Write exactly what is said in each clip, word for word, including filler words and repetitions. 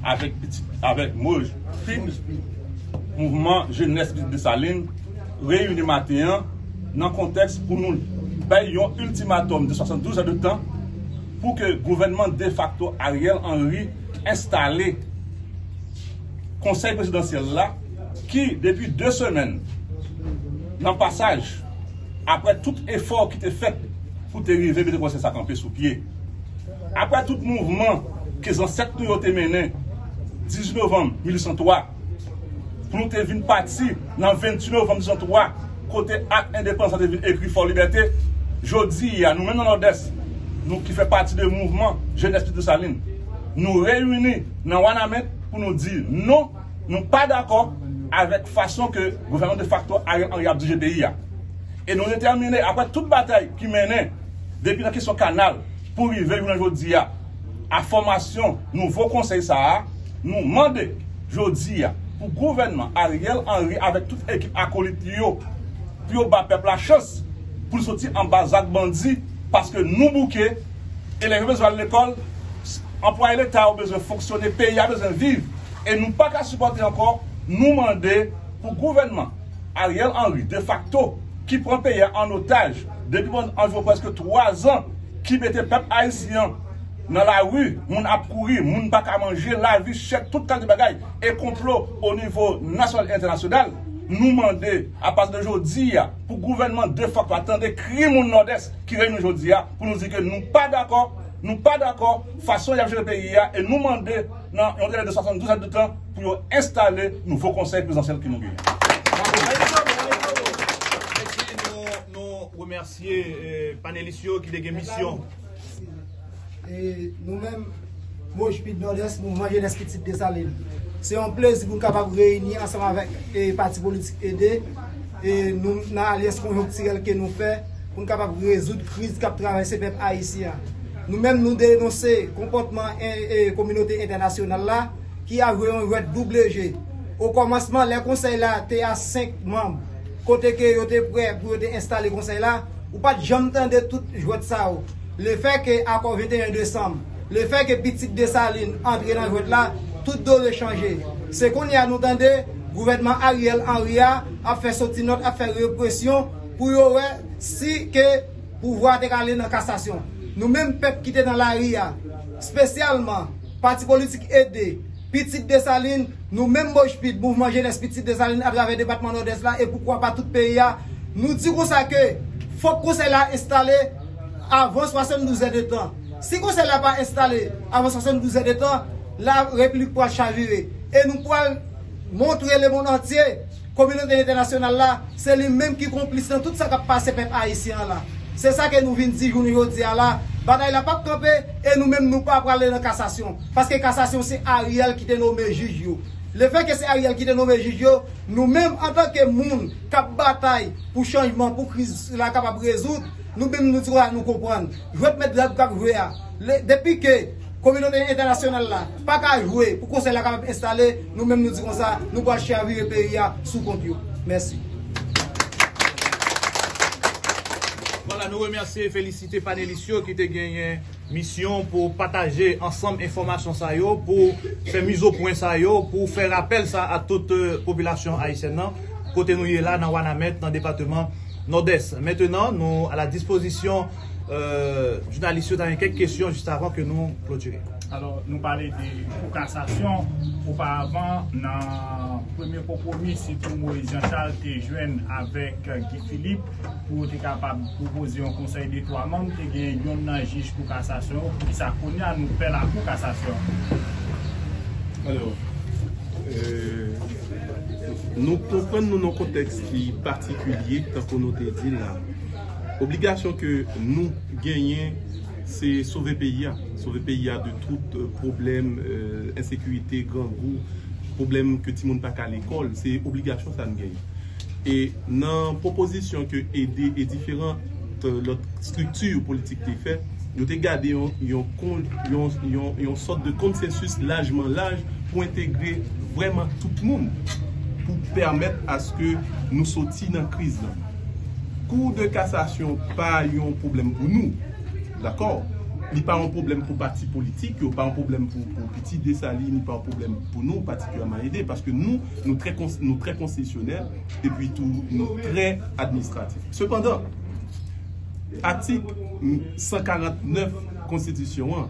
avèk pitit, avèk Moj Pit, mouvman jenès Pitit Desalin, reyini maten an nan kontèks pou nou bay yon iltimatòm de swasanndouz è de tan pou ke gouvènman defakto Ariel Henry enstale konsèy prezidansyèl la, ki depi de semèn nan pasaj, apre tout efò ki te fèt pou te rive mete konsèy sa kanpe sou pye, apre tout mouvman ke zansèt nou yo te mennen dizuit novanm mil uit san twa, pou nou te vin pati nan venntuit novanm dizuit san twa, kote ak endepandans la te vin ekri Fò Libète, jodi a, nou menm nan Nòdès, nou ki fè pati de mouvman jenès Pitit Desalin, nou reyini nan Wanament pou nou di non, nou pa dakò avèk fason ke gouvènman defakto Ariel Henry ap dirije peyi a. E nou detèmine, apre tout batay ki mennen depi nan kesyon kanal pou rive jounen jodi a, a fòmasyon nouvo konsèy sa a, nou mande jodi a pou gouvènman Ariel Henry avèk tout ekip akolit li yo, pou yo ba pèp la chans pou l soti anba zak bandi, paske nou bouke, elèv yo bezwen al lekòl, anplwaye leta yo bezwen fonksyone, peyi a bezwen viv, e nou pa ka sipòte ankò, nou mande pou gouvènman Ariel Henry, defakto, ki pran peyi a an otaj depi pandan anviwon prèske twa zan, ki mete pèp ayisyen an nan lari, moun ap kouri, moun pa ka manje, lavi chè, tout kalite bagay, e konplo o nivo nasyonal e entènasyonal, nou mande, apati de jodi a, pou gouvènman defakto a tande kri moun Nòdès ki reyini jodi a, pou nou di ke nou pa dakò, nou pa dakò fason y ap jere peyi a, e nou mande nan yon delè de swasanndouz èdtan pou yo enstale nouvo konsèy prezidansyèl ke nou genyen. Nou, nou remèsye, eh, panelis yo ki te gen misyon. E nou menm, Moj Pit Nòdès, Mouvman Jenès Pitit Desalin, se yon plezi pou n kapab reyini ansanm avèk, e, pati politik Ede, e nou nan alyans konjonktirèl ke nou fè pou n kapab rezoud kriz k ap travèse pèp ayisyen an. Nou menm, nou denonse konpòtman, e, e, kominote entènasyonal la ki ap jwe yon jwèt double je. O kòmansman, lè konsèy la te a senk manm, kote ke yo te prè pou yo te enstale konsèy la, ou pa t janm tande tout jwèt sa yo. Lefè ke akò venteyen desanm, lefè ke Pitit Desalin antre nan jwèt la, tout done chanje. Se kounye a nou tande gouvènman Ariel Henry a ap fè soti nòt, ap fè represyon pou yo wè si ke pouvwa a te ka ale nan kasasyon. Nou menm pèp ki te nan lari a, espesyalman pati politik Ede, Pitit Desalin, nou menm Moj Pit, Mouvman Jenès Pitit Desalin atravè depatman Nòdès la e poukwa pa tout peyi a, nou di konsa ke fòk konsèy la enstale avan swasanndouz èdtan. Si konsèy la pa enstale avan swasanndouz èdtan, la repiblik pral chavire. E nou pral montre lemonn antye, kominote entènasyonal la, se li menm ki konplis nan tout sa k ap pase pèp ayisyen an la. Se sa ke nou vin di jounen jodi a la. Batay la p ap kanpe e nou menm nou pa prale nan kasasyon. Paske kasasyon se Ariel ki te nome jij yo. Lefè ke se Ariel ki te nome jij yo, nou menm antanke moun k ap batay pou chanjman, pou kriz la kapab rezoud, nou menm nou di konsa nou konprann. Jwèt mèt dab k ap jwe a. Le, depi ke kominote entènasyonal la pa ka jwe pou konsèy la kapab enstale, nou menm nou di konsa, nou pral chavire peyi a sou kont yo. Mèsi. Vwala, nou remèsye e felisite panelis yo ki te genyen misyon pou pataje ansanm enfòmasyon sa yo, pou fè mizopwen sa yo, pou fè rapèl sa a tout, euh, popilasyon ayisyèn nan, kote nou ye la nan Wanament, nan depatman Nòdès. Mentenan, nou a la dispozisyon, euh, jounalis yo, ta gen kèk kesyon jis avan ke nou klotire. Alò, nou pale de kou kasasyon. Oparavan, nan premye konpwomi, sitou Moïse Jean Charles te jwenn avèk Guy Philippe pou yo te kapab pwopoze yon konsèy de twa manm, te gen yonn nan jij kou kasasyon yo. Poukisa kounye a nou pè lakou kasasyon? Alò, euh, nou konprann nou nan yon kontèks ki patikilye, tankou nou te di l la. Obligasyon ke nou genyen, se sove peyi a. Sove peyi a de tout, euh, pwoblèm, euh, ensekirite, grangou, pwoblèm ke timoun pa ka lekòl. Se obligasyon sa n genyen. E nan pwopozisyon ke Ede e diferan, euh, lòt estrikti politik te fè, yo te gade yon, yon kon-, yon, yon, yon sòt de konsensis lajman laj pou entegre vrèman tout moun, pou pèmèt aske nou soti nan kriz lan. Kou de kasasyon pa yon pwoblèm pou nou, dakò? Li pa yon pwoblèm pou pati politik yo, pa yon pwoblèm pou, pou Pitit Desalin, li pa yon pwoblèm pou nou, patikilyèman Ede, paske nou, nou trè kons-, nou trè konstisyonèl, epi tou, nou trè administratif. Sepandan, atik san karant nèf konstitisyon an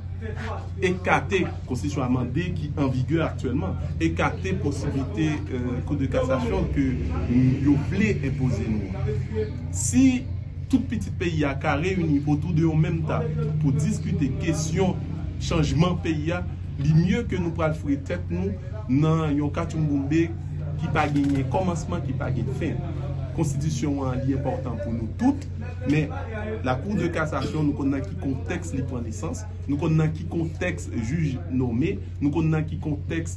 ekate, konstitisyon amande ki an vigè aktyèlman, ekate posiblite, euh, Kou de Kasasyon ke yo vle enpoze nou an. Si tout pitit peyi a ka reyini otou de yon menm tab pou diskite kesyon chanjman peyi a, li mye ke nou pral foure tèt nou nan yon katchoumboumbe ki pa genyen kòmansman, ki pa gen fen. Konstitisyon an, li enpòtan pou nou tout, men Lakou de Kasasyon, nou konn nan ki kontèks li pran nesans, nou konn nan ki kontèks jij nome, nou konn nan ki kontèks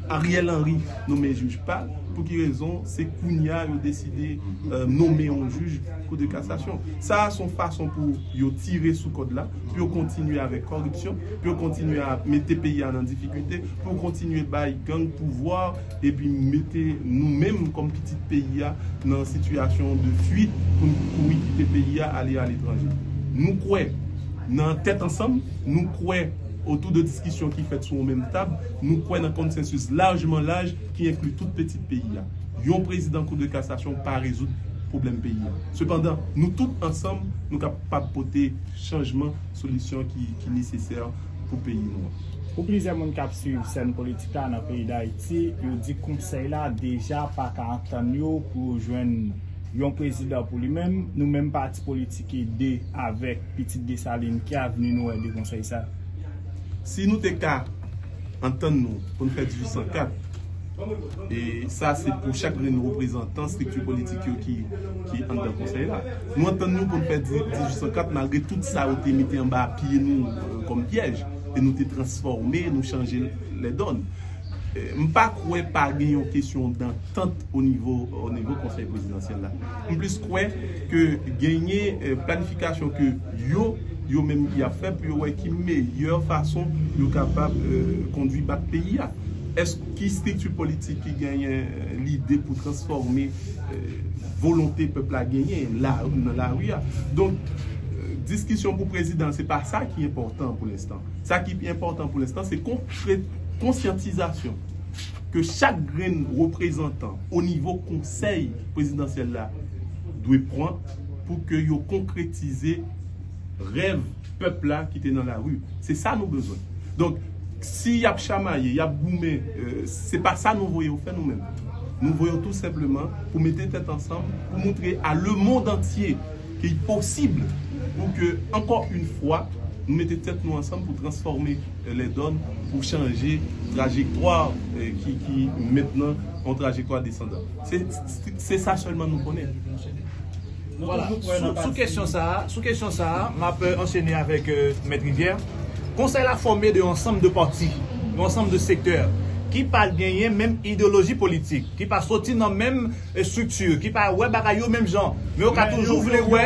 Ariel Henry nonmen jij pa l, pou ki rezon se kounye a yo deside, euh, nonmen yon jij Kou de Kasasyon. Sa a se yon fason pou yo tire sou kòd la, pou yo kontinye avèk kòripsyon, pou yo kontinye a mete peyi a nan difikilte, pou yo kontinye bay gang pouvwa, epi mete nou menm kòm pitit peyi a nan sitiyasyon de fuit pou n kouri kite peyi a, ale aletranje. Nou kwè nan tèt ansanm, nou kwè otou de diskisyon ki fèt sou yon menm tab, nou kwè nan konsansis lajman laj ki enkli tout pitit peyi a. Yon prezidan Kou de Kasasyon pa rezoud pwoblèm peyi a. Sepandan, nou tout ansanm, nou kapab pote chanjman, solisyon ki, ki nesesè pou peyi nou an. Pou plizyè moun k ap swiv sèn politik la nan peyi Dayiti, yo di konsèy la deja pa ka antann yo pou yo jwenn yon prezidan pou li menm. Nou menm pati politik Ede avèk Pitit Desalin, ki avni nou wè de konsèy sa? Si nou te ka antann nou pou n fè dizuit san kat, e sa se pou chak grenn reprezantan estrikti politik yo ki, ki anndan konsèy la. Nou antann nou pou n fè di-, dizuit san kat, malgre tout sa yo te mete anba pye nou, euh, kòm pyèj, e nou te transfòme, nou chanje lèdòn. Eh, m pa kwè pa gen yon kesyon dantant o nivo, o nivo Konsèy Prezidansyèl la. M plis kwè ke genyen, eh, planifikasyon ke yo, yo menm y ap fè pou yo wè ki meyè fason yo kapab, eh, kondui bak peyi a. Èske ki estrikti politik ki genyen, eh, lide pou transfòme, eh, volonte pèp la genyen la, nan lari a? Donk, eh, diskisyon pou prezidan, se pa sa ki enpòtan pou lenstan. Sa ki pi enpòtan pou lenstan, se konkre-, konsyantizasyon ke chak grenn reprezantan o nivo Konsèy Prezidansyèl la dwe pran pou ke yo konkretize rèv pèp la ki te nan lari. Se sa nou bezwen. Donk, si y ap chamaye, y ap goumen, euh, se pa sa nou voye yo fè nou menm. Nou voye yo tou senpleman pou mete tèt ansanm, pou montre a lemonn antye ki posib pou ke, ankò yon fwa, nou mete tèt nou ansanm pou transfòme, eh, lèdòn, pou chanje trajektwa, eh, ki, ki mentnan yon trajektwa desandan. Se, se, se sa sèlman nou konnen. Vwala. Sou, sou kesyon sa a, sou kesyon sa a, m ap, eh, anchene avèk, eh, Mèt Rivière. Konsèy la fòme de yon ansanm de pati, yon ansanm de sektè ki pa genyen menm ideyoloji politik, ki pa soti nan menm estrikti, ki pa wè bagay yo menm jan. Men yo ka toujou vle wè,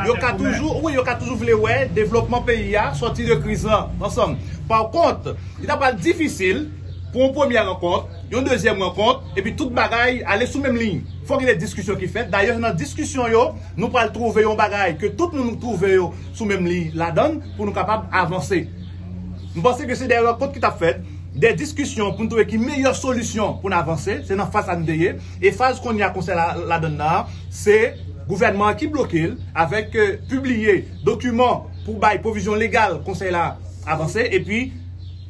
yo ka toujou, wi, yo ka toujou vle wè devlopman peyi a sòti de kriz lan ansanm. Pa kont, li ta pral difisil pou yon premyè rankont, yon dezyèm rankont, epi tout bagay ale sou menm liy. Fòk gen de diskisyon ki fèt. Dayè, se nan diskisyon yo, nou pral twouve yon bagay ke tout moun twouve yo sou menm liy ladan l pou nou kapab avanse. M panse ke se de rankont ki t ap fèt, de diskisyon pou n twouve ki meyè solisyon pou n avanse, se nan faz sa n te ye. E faz kounye a konsèy la, ladan l la, se gouvènman an ki bloke l avèk, eh, pibliye dokiman pou bay pwovizyon legal konsèy la avanse, epi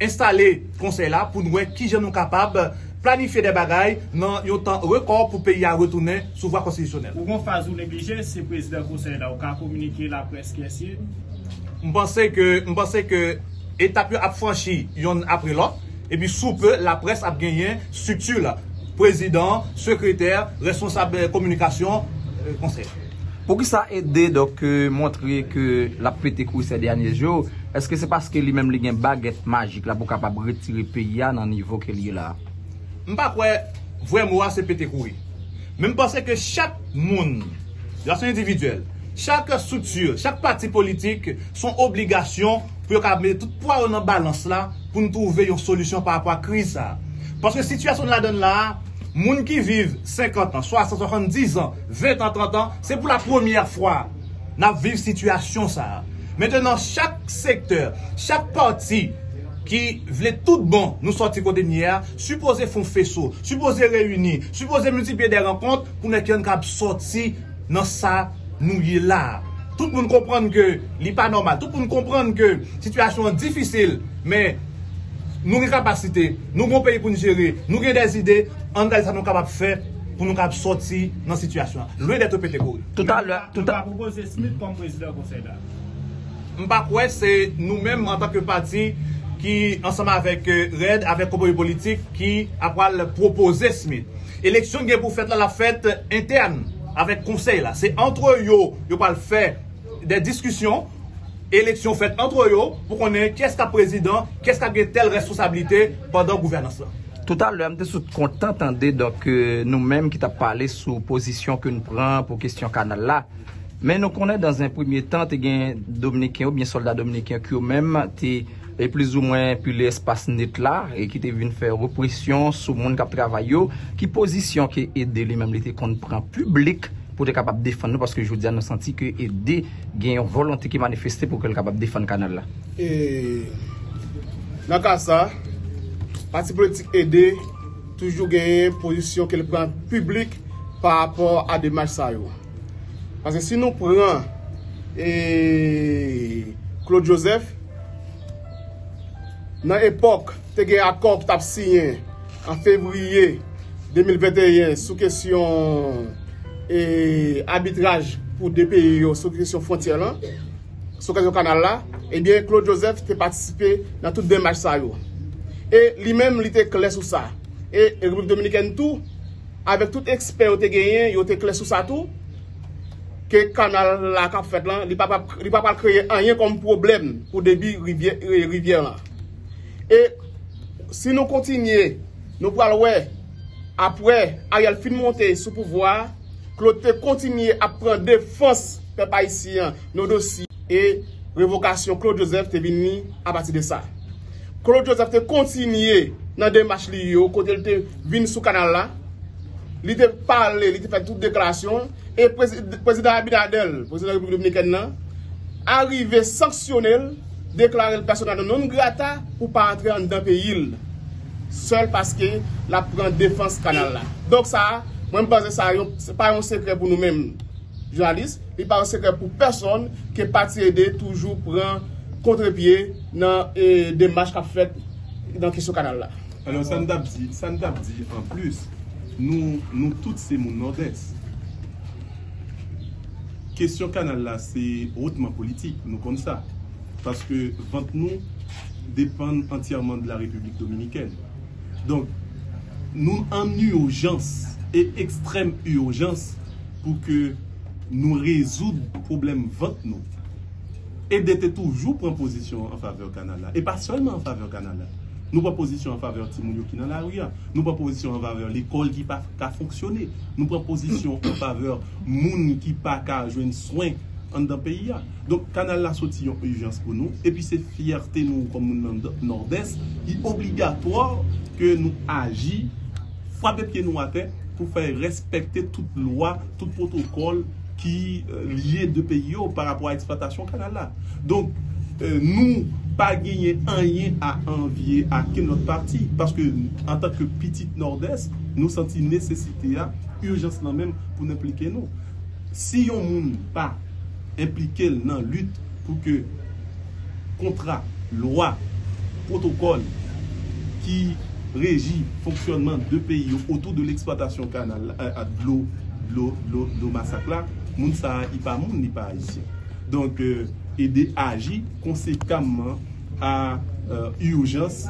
enstale konsèy la pou n wè kijan nou kapab planifye de bagay nan yon tan rekò pou peyi a retounen sou vwa konstitisyonèl. Ou gon faz ou neglije, se prezidan konsèy la, ou ka kominike laprès ki ensi. M panse ke, m panse ke etap yo ap franchi yonn apre lòt, epi sou pe, laprès ap genyen estrikti la, prezidan, sekretè, responsab, eh, kominikasyon, eh, konsèy. Poukisa Ede, donk, euh, montre ke l ap pete kouri sè dènye jou? Èske se paske li menm li gen bagèt majik la pou kapab retire peyi a nan nivo ke l ye la a? M pa kwè vrè mo a se pete kouri. Men m panse ke chak moun, de fason endividyèl, chak estrikti, chak pati politik, se yon obligasyon pou yo ka mete tout pwa yo nan balans la pou n twouve yon solisyon pa rapò a kriz sa a. Paske sitiyasyon n ladan l la a, moun ki viv senkant an, swasant, swasanndiz an, ven an, trant an, se pou la premyè fwa n ap viv sitiyasyon sa a. Mentenan, chak sektè, chak pati ki vle tout bon nou sòti kote n ye a, sipoze fè yon feso, sipoze reyini, sipoze miltipliye de rankont pou nèg yo kapab sòti nan sa nou ye la a. Tout moun konprann ke li pa nòmal. Tout moun konprann ke sitiyasyon an difisil, men nou gen kapasite, nou gen yon peyi pou n jere, nou gen dèzide, ann gade sa nou kapab fè pou nou kapab sòti nan sitiyasyon an. Lwen dèt pete kore. Toutalè, Nou pa pwopoze Smith kòm prezidan konsèy la. M pa kwè se nou menm antanke pati ki ansanm avèk RED, avèk konpwomi politik ki ap pral pwopoze Smith. Eleksyon ki gen pou fèt la, l ap fèt entèn avèk konsèy la. Se antre yo yo pral fè de diskisyon, eleksyon fèt antre yo pou konnen kiyès k ap prezidan, kiyès k ap gen tèl responsablite pandan gouvènans la. Toutalè, m te sot kontan tande donk nou menm ki t ap pale sou pozisyon ke n pran pou kesyon kanal la. Men nou konnen dans un premier temps te gen Dominiken oubyen sòlda dominiken ki yo menm te e plizoumwen pile espas net la e ki te vin fè represyon sou moun k ap travay yo. Ki pozisyon ke Ede li menm li te konn pran piblik pou te kapab defann nou, paske jodi a nou santi ke Ede gen yon volonte ki manifeste pou ke l kapab defann kanal la? E nan ka sa, pati politik Ede toujou genyen pozisyon ke l pran piblik pa rapò a demach sa yo. Paske si nou pran e Claude Joseph, nan epòk te gen akò ki t ap siyen an fevriye de mil venteyen sou kesyon e abitraj pou de peyi yo sou kesyon fwontyè lan, sou kesyon kanal la, ebyen Claude Joseph te patisipe nan tout demach sa yo. E li menm li te klè sou sa. E Repiblik Dominikèn tou, avèk tout ekspè yo te genyen, yo te klè sou sa tou, ke kanal la k ap fèt lan, li pa pral kreye anyen kòm pwoblèm pou debi rivyè lan. E si nou kontinye, nou pral wè, apre Ariel fin monte sou pouvwa a, Claude te kontinye ap pran defans pèp ayisyen an nan dosye e revokasyon Claude Joseph te vini apati de sa. Claude Joseph te kontinye nan demach li yo kote l te vin sou kanal la. Li te pale, li te fè tout deklarasyon. E Prezidan Abinader, prezidan Repiblik Dominikèn nan, arive sanksyone l, deklare l persona non grata pou pa antre anndan peyi l, sèl paske l ap pran defans kanal la. Donk sa, mwen m panse sa se pa yon sekrè pou nou menm jounalis, li pa yon sekrè pou pèsonn ke pati Ede toujou pran kontrepye nan e, demach k ap fèt nan kesyon kanal la. Alò, sa n t ap di, sa n t ap di anplis, nou, nou tout se moun Nòdès. Kesyon kanal la se otman politik, nou konn sa. Paske vant nou depann antyèman de la Repiblik Dominikèn. Donk, nou an ijans e ekstrèm ijans pou ke nou rezoud pwoblèm vant nou. Ede te toujou pran pozisyon an favè kanal la. E pa sèlman an favè kanal la. Nou pran pozisyon an favè timoun yo ki nan lari a. Nou pran pozisyon an favè lekòl ki pa ka fonksyone. Nou pran pozisyon an favè moun ki pa ka jwenn swen anndan peyi a. Donk, kanal la soti yon ijans pou nou. Epi se fyète nou kòm moun nan Nòdès. Li obligatwa ke nou aji, frape pye nou atè pou fè respekte tout lwa, tout pwotokòl ki lye de peyi yo pa rapò a eksplwatasyon kanal la. Donk, nou pa genyen anyen a anvye a kenn lòt pati, paske antanke pitit Nòdès, nou santi nesesite a, ijans lan menm pou n enplike nou. Si yon moun pa enplike l nan lit pou ke kontra, lwa, pwotokòl ki reji fonksyònman de peyi yo otou de leksplwatasyon kanal a dlo dlo dlo dlo masak la, moun sa a li pa moun, li pa ayisyen. Donk, Ede aji konsekamman a ijans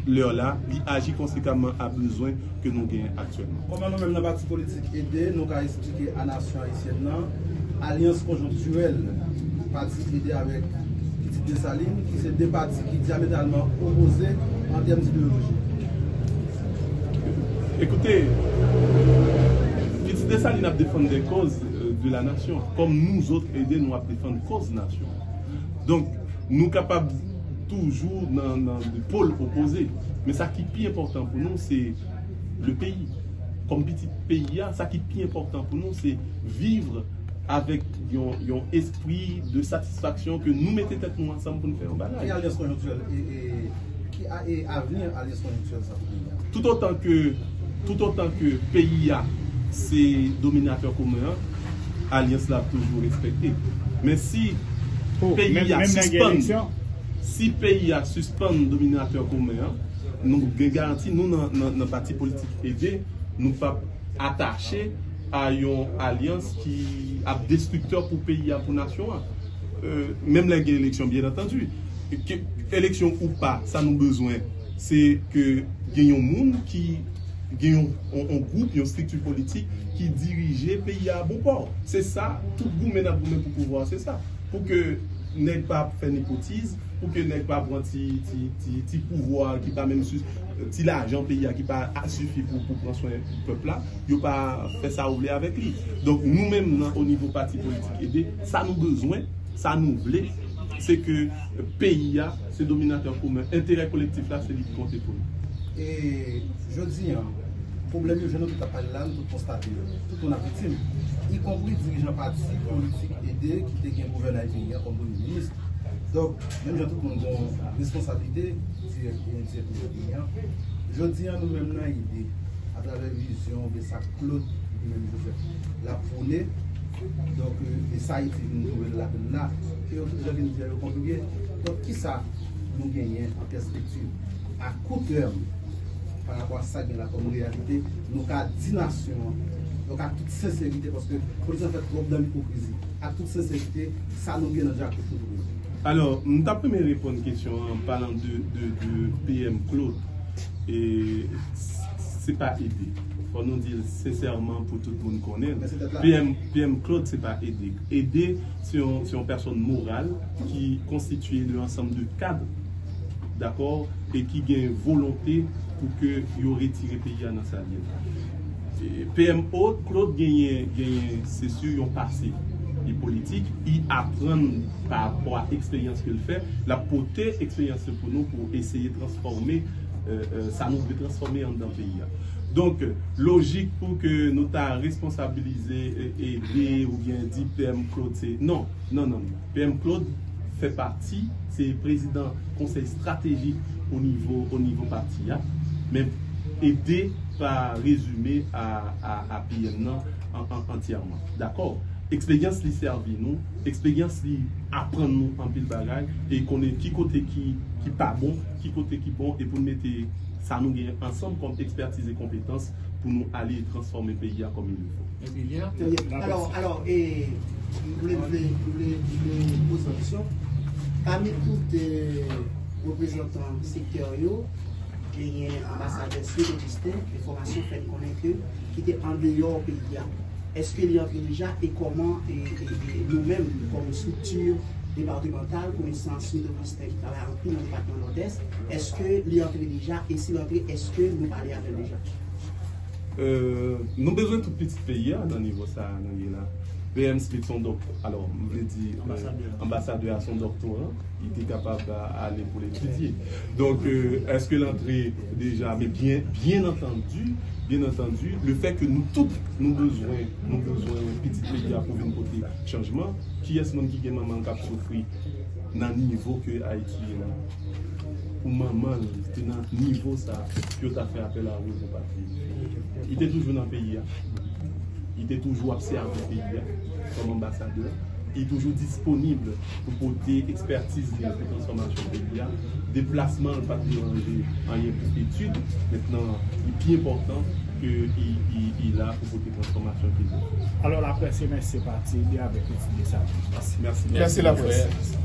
lè la, li aji konsekamman a bezwen ke nou genyen aktyèlman. Kòman nou menm nan pati politik Ede, nou ka eksplike a nasyon ayisyèn nan alyans konjonktirèl pati Ede avèk Pitit Desalin, ki se de pati ki dyametralman opoze an tèm ideyoloji? Ekoute, Pitit Desalin ap defann de koz de la nasyon, kòm nou zòt Ede nou ap defann koz nasyon. Donk, nou kapab toujou nan, nan de pol opoze. Men sa ki pi enpòtan pou nou, se le peyi. Kòm pitit peyi a, sa ki pi enpòtan pou nou, se viv avèk yon, yon espri de satisfaksyon ke nou mete tèt nou ansanm pou n fè yon bagay. Ki alyans konjonktirèl, e, e, ki a, e avni alyans konjonktirèl sa pou peyi a? Toutotan ke, toutotan ke peyi a se dominatè komen an, alyans la ap toujou respekte. Men si peyi a sispann, si peyi a sispann dominatè komen an, nou gen garanti, nou nan, nan, nan pati politik ede, nou p ap atache a yon alyans ki ap destriktè pou peyi a, pou nasyon an. Euh, menm lè gen eleksyon, byen antandi. Ke eleksyon ou pa, sa nou bezwen, se ke gen yon moun ki gen yon, yon, yon gwoup, yon estrikti politik ki dirije peyi a a bon pò. Se sa, tout goumen n ap goumen pou pouvwa, se sa. Pou ke nèg pa fè nepotiz, pou ke nèg pa pran ti, ti, ti, ti pouvwa ki pa menm si, ti lajan peyi a ki pa a sifi pou, pou pran swen pèp la, yo pa fè sa yo vle avèk li. Donk, nou menm, nan, o nivo pati politik ede, sa nou bezwen, sa nou vle, se ke peyi a, se dominatè komen, enterè kolektif la, se li ki konte pou nou. E jodi a, pwoblèm yo, jan nou tout ap pale la, nou tout konstate yo. Tout moun ap viktim, ikonpri dirijan pati politik ede ki te gen gouvènay peyi a kòm premye minis. Donk, menm jan tout moun gen yon responsablite, dirèk e endirèk nan peyi a, jodi a, nou menm nan ede, atravè vizyon, oubyen sa Claude, li menm Joseph, l ap pwone, donk, e sa Ayiti vin twouve l ladann la, ke yo tout jan vin di yo kontribye. Donk, kisa nou genyen an pèspektiv a kou tèm pa rapò a sa k gen la kòm reyalite, nou ka di nasyon an, donk ak tout senserite, paske politik lan fèt twòp dan ipokrizi, ak tout senserite, sa nou gen nan djakouch nou pou nou? Alò, m t ap renmen reponn kesyon an, palan de, de, de P M Claude. E s-, se pa ede. Fò nou di l sensèman pou tout moun konnen l. Men se tèt la. P M, P M Claude, se pa ede. Ede, se yon, se yon pèsòn moral ki konstitiye de ansanm de kad, dakò, e ki gen volonte pou ke yo retire peyi a nan sa l ye la. E P M Claude genyen, genyen, se si yon pase li politik, li aprann pa rapò a eksperyans ke l fè, l ap pote eksperyans yo pou nou pou eseye transfòme, e, e, sa nou vle transfòme anndan peyi a. Donk, lojik pou ke nou ta responsabilize, e, ede oubyen di P M Claude se, non, non, non, non. P M Claude fè pati, se prezidan konsèy estratejik o nivo, o nivo pati a, men ede pa rezime a, a, a P M nan an, an, antyèman. Dakò? Eksperyans li sèvi nou, eksperyans li aprann nou anpil bagay, e konnen ki kote ki, ki pa bon, ki kote ki bon, e pou n mete sa nou gen ansanm kòm ekspertiz e konpetans pou nou ale transfòme peyi a kòm il le faut. Trè byen. Alò, alò, e, m vle, m vle, m vle, m vle poze yon kesyon. Pami tout, e, reprezantan sektè yo, genyen anbasadè Smith Augustin, enfòmasyon fè n konnen ke ki te andeyò peyi a. Èske li antre deja e kòman, e, e, e nou menm, kòm estrikti depatmantal, konesans Smith Augustin ki travay anpil nan depatman Nòdès, èske li antre deja? E si l antre, èske nou pale avè l deja? Euh, nou bezwen tout pitit peyi a nan nivo sa a nou ye la. P M Smith se yon dòk-, alò, m vle di, euh, anbasadè a se yon doktoran, li te kapab a-, ale pou l etidye. Donk, euh, èske l antre deja? Men byen, byen antandi, byen antandi, le fè ke nou tout, nou bezwen, nou bezwen pitit peyi a pou vin pote chanjman, kiyès moun ki gen manman l k ap soufri nan nivo ke Ayiti ye la? Pou manman l te nan nivo sa, pou yo ta fè apèl a Rosemary Patrick. Li te toujou nan peyi a. Li te toujou ap sèvi peyi a kòm anbasadè. Li toujou disponib pou pote ekspètiz li pou transfòmasyon peyi a. Deplasman l pa t deranje anyen pou etid. Mentnan, li pi enpòtan ke li, li, li la pou pote transfòmasyon peyi a. Alò, laprès remèsye pati ede avèk etid de sa. Mèsi. Mèsi, laprès.